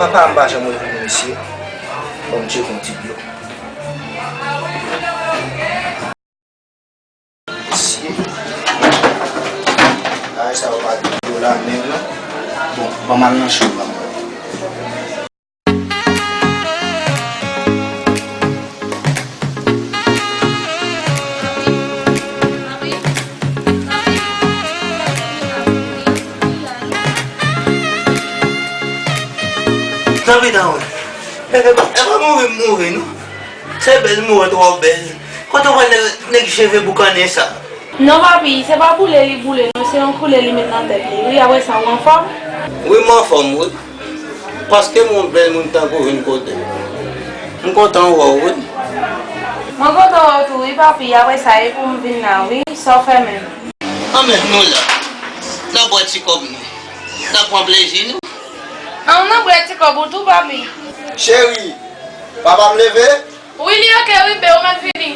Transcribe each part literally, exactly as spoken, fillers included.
Papa m pa janm revini, mesye. Bon, m tcheke yon ti blo. Mesye. Bagay sa yo pa gen dlo la menm non. Bon, ban m al nan chanm nan. Tanpri, tanpri. E, e, e pa mouri m mouri non. Se bèl mouri, twò bèl. Kote w wè nèg, nèg cheve boukannen sa? Non, papi, se pa boule li boule non, se yon koulè li met nan tèt li. Wi, apre sa, ou anfòm? Wi, m anfòm, wi. Paske m wè yon bèl moun tankou w vin kote m. M kontan wè w, wi. Mwen kontan wè w tou, wi, papi. Apre sa, e pou m vin la, wi. Sa w fè menm? Anmèt nou la. N ap bwè ti kòb nou. N ap pran plezi nou. An, nou bwè ti kòb ou tou, papi. Cheri, papa m leve? Wi, li oke, wi, be, ou mèt vini.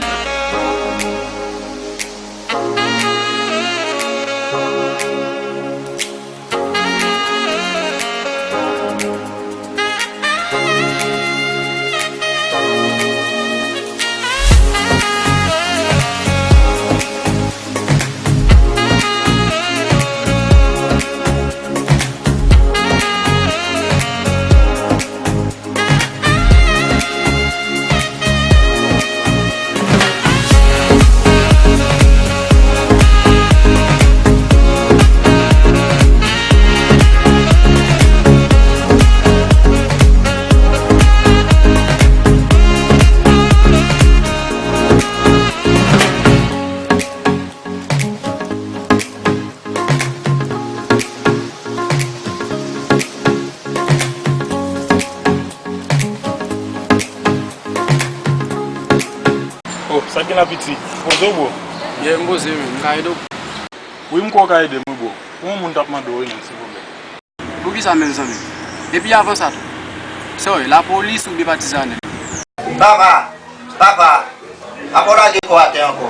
Oh, sa k gen la piti? Poze w, bro. Yeah, m poze, wi. M ka ede w? Wi, m kwè w ka ede m, wi, bro. Pou yon moun t ap mande w, wi, menm, silvouplè. Poukisa menm, zanmi? Epi avan sa tou, sa w ye, lapolis oubyen patizanè? Papa! Papa! Apa w lage kò atè ankò?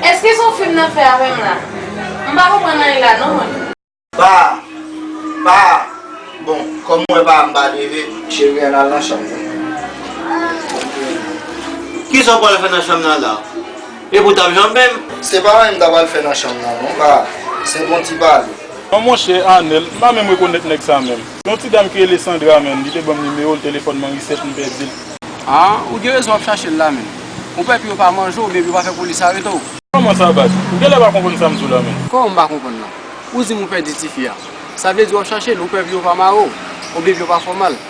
Èske se yon fim n ap fè avè m la? M pa konprann anyen la non, mwen. Pa! Pa! Bon, kòm mwen pa, m pa leve, cheri, ann al nan chanm nou. Kisa w pral fè nan chanm nan la? Epi w t ap janbe m? Se pa anyen m ta pral fè nan chanm nan, non, pa. Se yon ti pale. Non, monchè, Anèl, m pa menm rekonèt nèg sa menm. Se yon ti dam ki rele Sandra, menm. Li te ban m nimewo l, telefòn mwen resèt, m pèdi l. Ah, ou gen rezon w ap chache l la, menm. Ou pè pou yo pa manje w, oubyen pou yo pa fè polis arete w. Kòman sa, baz? Ou genlè pa konprann sa m di w la, menm. Kòman m pa konprann nan? Ou di m ou pèdi tifi a. Sa vle di w ap chache l, ou pè pou yo pa mare w, oubyen pou yo pa fè w mal.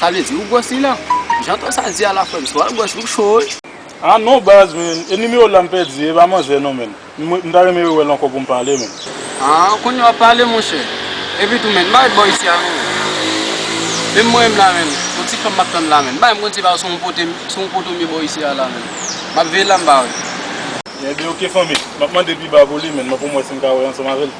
Sa vle di ou gwòs li la. Jan tan sa di a la, frè m, si w al gwòs li, ou cho, wi. Ah non, baz, menm. E nimewo l la m pèdi, e pa manzè non, menm. M, m ta renmen rewè l ankò pou m pale, menm. Ah, kounye a w ap pale, monchè. Epi tou, menm, m pa ret bò isi a, non. Menm mwen menm la, menm, yon ti fanm m ap tann la, menm. M pa menm konn se pa sou yon pote, sou yon pote m ye bò isi a la, menm. M ap veye la, m pa wè. Ebyen, oke, fanmi. M ap mande pi ba pou li, menm. M ap wè si m ka wè ansanm avè l.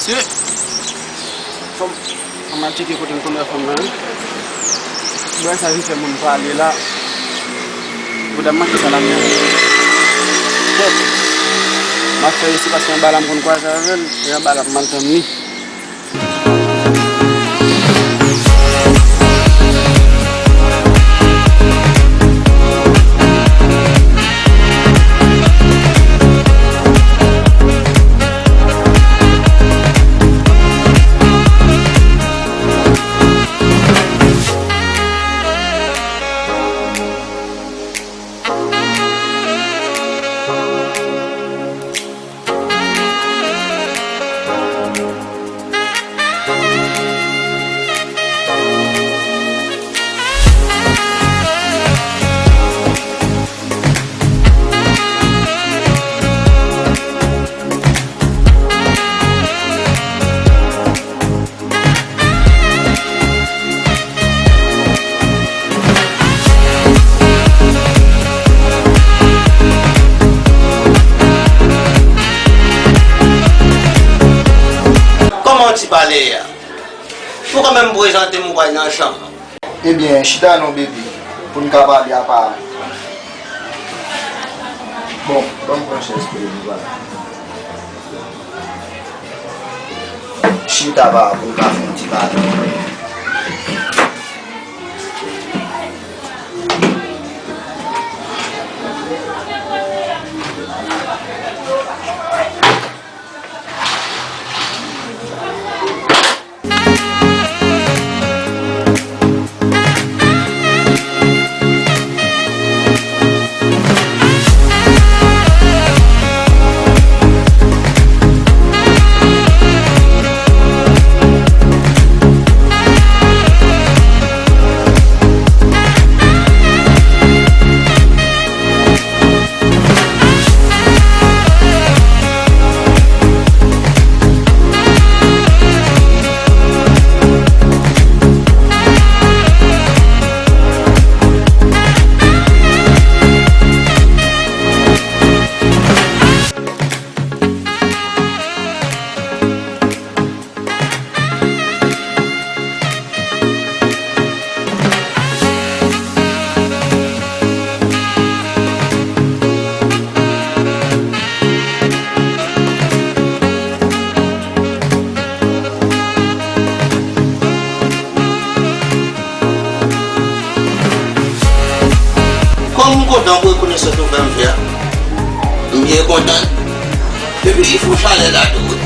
Se fanm, fanm ap tcheke kote m konn wè fanm nan, wi. Bwè sa vin fè moun pale la. Bouda m manke sa la m nan. Kèt. M ap fè resi paske anba la m konn kwaze avè l, e anba la m mal tann li. Kòman w ti pale a? Ou kanmenm prezante m, ou pral nan chanm. Ebyen, chita non, baby, pou n ka pale apa. Bon, ban m pran chèz pou nou pale. Chita pa pou n ka fè yon ti pale. Kòm m kontan pou rekonesans ou fè m fè a, m byen kontan. Epi fò chalè la tou wi.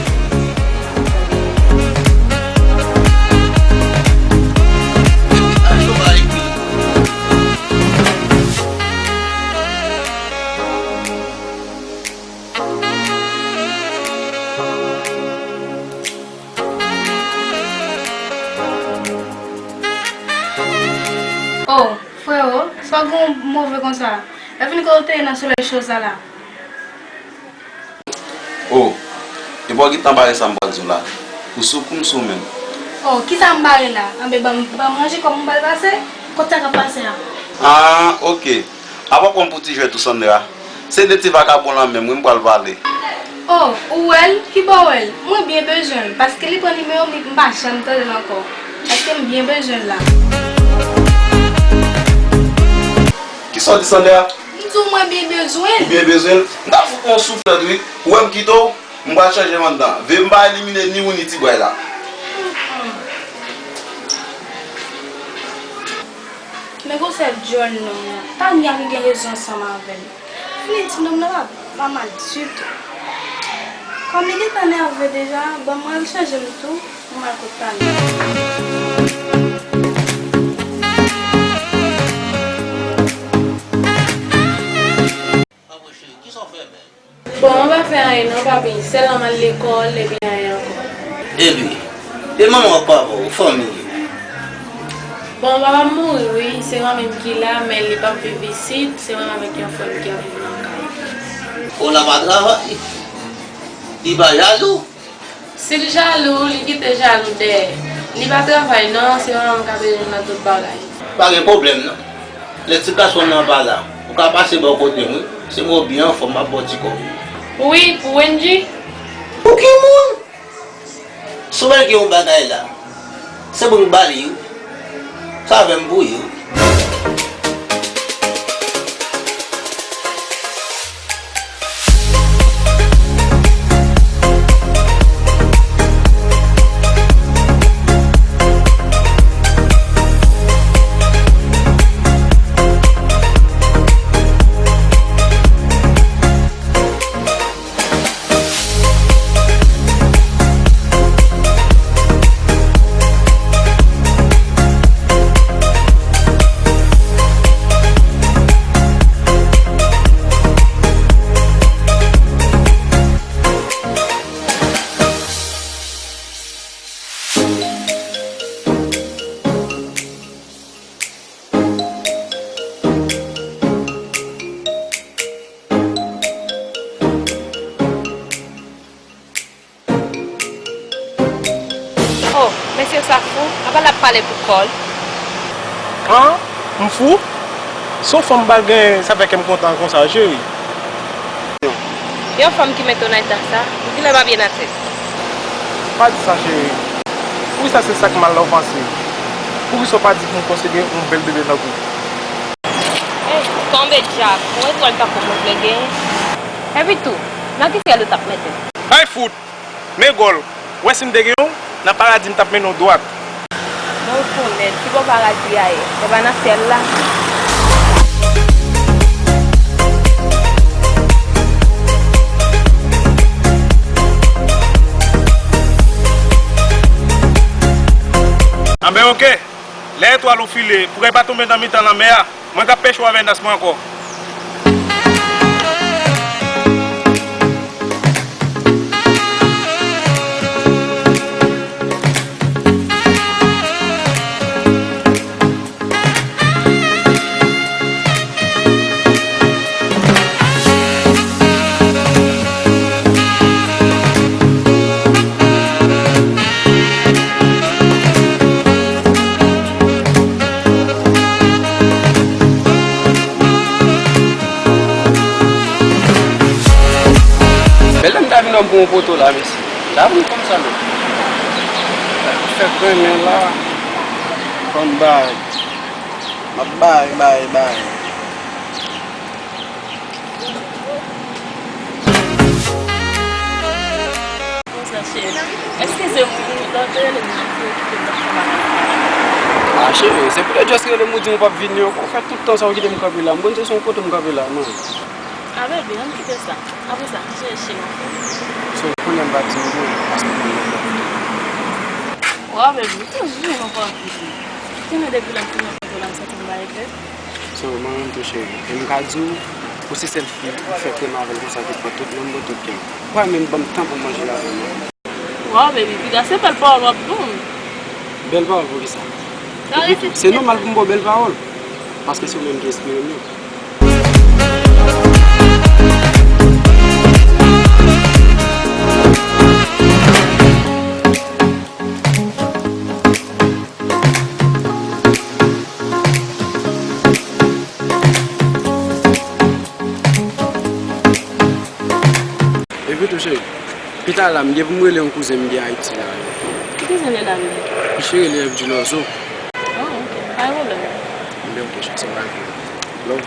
Oh, freo, sa w gen w move konsa? Lè w vin kote w te ye nan solèy cho sa la. Oh, epa w gentan bare sa m pral di w la. Ou sou kou m sou menm. Oh, kisa m bare la? Anben, ban m, ban m ranje kò m, m pral pase. Kot sa k ap pase a? Ah, ok. Apa pran pou ti jwèt ou, Sandra. Se de ti vakabon la menm wi m pral pale. Oh, ou wè l? Kibò w wè l? Mwen byen bezwen l, paske li pran nimewo m, li, m pa janm tande l ankò. Paske m byen bezwen l la. Kisa w di, Sandra? M di w mwen byen bezwen l. Ou byen bezwen l? M ta fout ou yon souflèt wi. Ou wè m kite w? M pral chanje m anndan. Veye m pa elimine ni ou ni ti bway la. Men gwosè djòl nonm nan. Tania ki gen rezon ansanm avè l. Fini di nonm nan pa, pa mal ditou. Kòm li gentan nève deja, bon, mwen al chanje m tou, mwen al kot Tania. Anmwe cheri, kisa w fè menm? Bon, mwen pa fè anyen non, papi. Sèlman m al lekòl, epi anyen ankò. Epi, e manman w ak papa w, fanmi yo? Bon, papa m mouri wi, se manmi m ki la, men li p ap viv isit, se mwen menm avèk yon frè m ki ap viv nan kay. O, l ap al travay? Li pa jalou? Si l jalou, li kite jalou dèyè. Li pa travay non, se manman m k ap ede l nan tout bagay. Pa gen pwoblèm non. Lè ti gason nan pa la, ou ka pase bò kote m wi. Si m wè w byen anfòm, m ap ba w ti kòb. Wi, pou Wendy? Pou ki moun? Si w wè l gen yon bagay la, se pou m ba li wi. Sa avè m pou li wi. Oh, mesye sa fou, apa l ap pale pou kò l? An? M fou? Se yon fanm m pral genyen, sa fè kè m kontan konsa, cheri. Yon fanm ki mete w nan eta sa, pou kilè pa byen atè? Pa di sa, cheri. Poukisa se sa k mal la w panse? Poukisa w pa di pou m konsève yon bèl bebe nan kou? Ey, tonbe djab, yon etwal pa konn mwen vle genyen. Epitou, nan ki syèl ou t ap mete m? Ay fout! Men gòl, w wè si m te gen w, nan paradi m t ap mennen w dwat. Men w fou nèt, ki bò paradi a ye? Se pa nan syèl la? Anben oke, lè etwal ou file, pou kay pa tonbe nan mitan lanmè a, mwen k ap peche w avè nas mwen ankò. Men lè m ta vin wè m pran yon poto la, mesye. M ta vin kòm sa menm. Fèk renmen la. Kòm bay. M ap bay, bay, bay. Konsa, cheri. Eskize m, wi, lè w te rele m nan, m te okipe m t ap fè bagay. Ah, cheri, se poutèt jis rele m ou di m ou p ap vini ankò. Ou fè tout tan sa ou kite m kanpe la. M konn se sou yon poto m kanpe la, non. Ah, baby, ann kite sa. Apre sa, cheri, cheri. So, kounye a m pa di m non, paske m konn lè w ap vini. Wa, baby, ou toujou nan pwòp vi. Konnen depi lè m fin nan poto la, m santi m pa eklè. So, mwen menm tou, cheri. E m ka di w, ou se sèl fi ou fèk renmen avè l konsa ki pran tout nonm mwen, tout kè m. Ou pa menm ban m tan pou m manje l avè mwen. Waw, baby, piga se bèl pawòl w ap ban m. Bèl pawòl pou kisa? Epi tou, se nòmal pou m ba w bèl pawòl. Paske se ou menm ki enspire m yo. Epi tou, cheri, pita la, m gen pou m rele yon kouzen m gen Ayiti la. Ki kouzen li la menm? Misye rele F G Lozo. Oh, ok. Pa gen pwoblèm. Enben, ok, cheri, se pa gen pwoblèm. Love.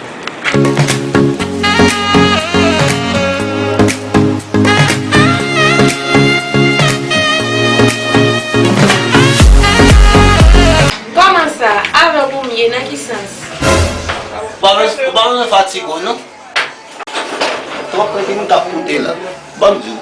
Kòman sa? Avè w pou m ye, nan ki sans? Ou pa bezwen, ou pa bezwen fatige w, non. Twòp rete moun k ap koute la. Ban m di w,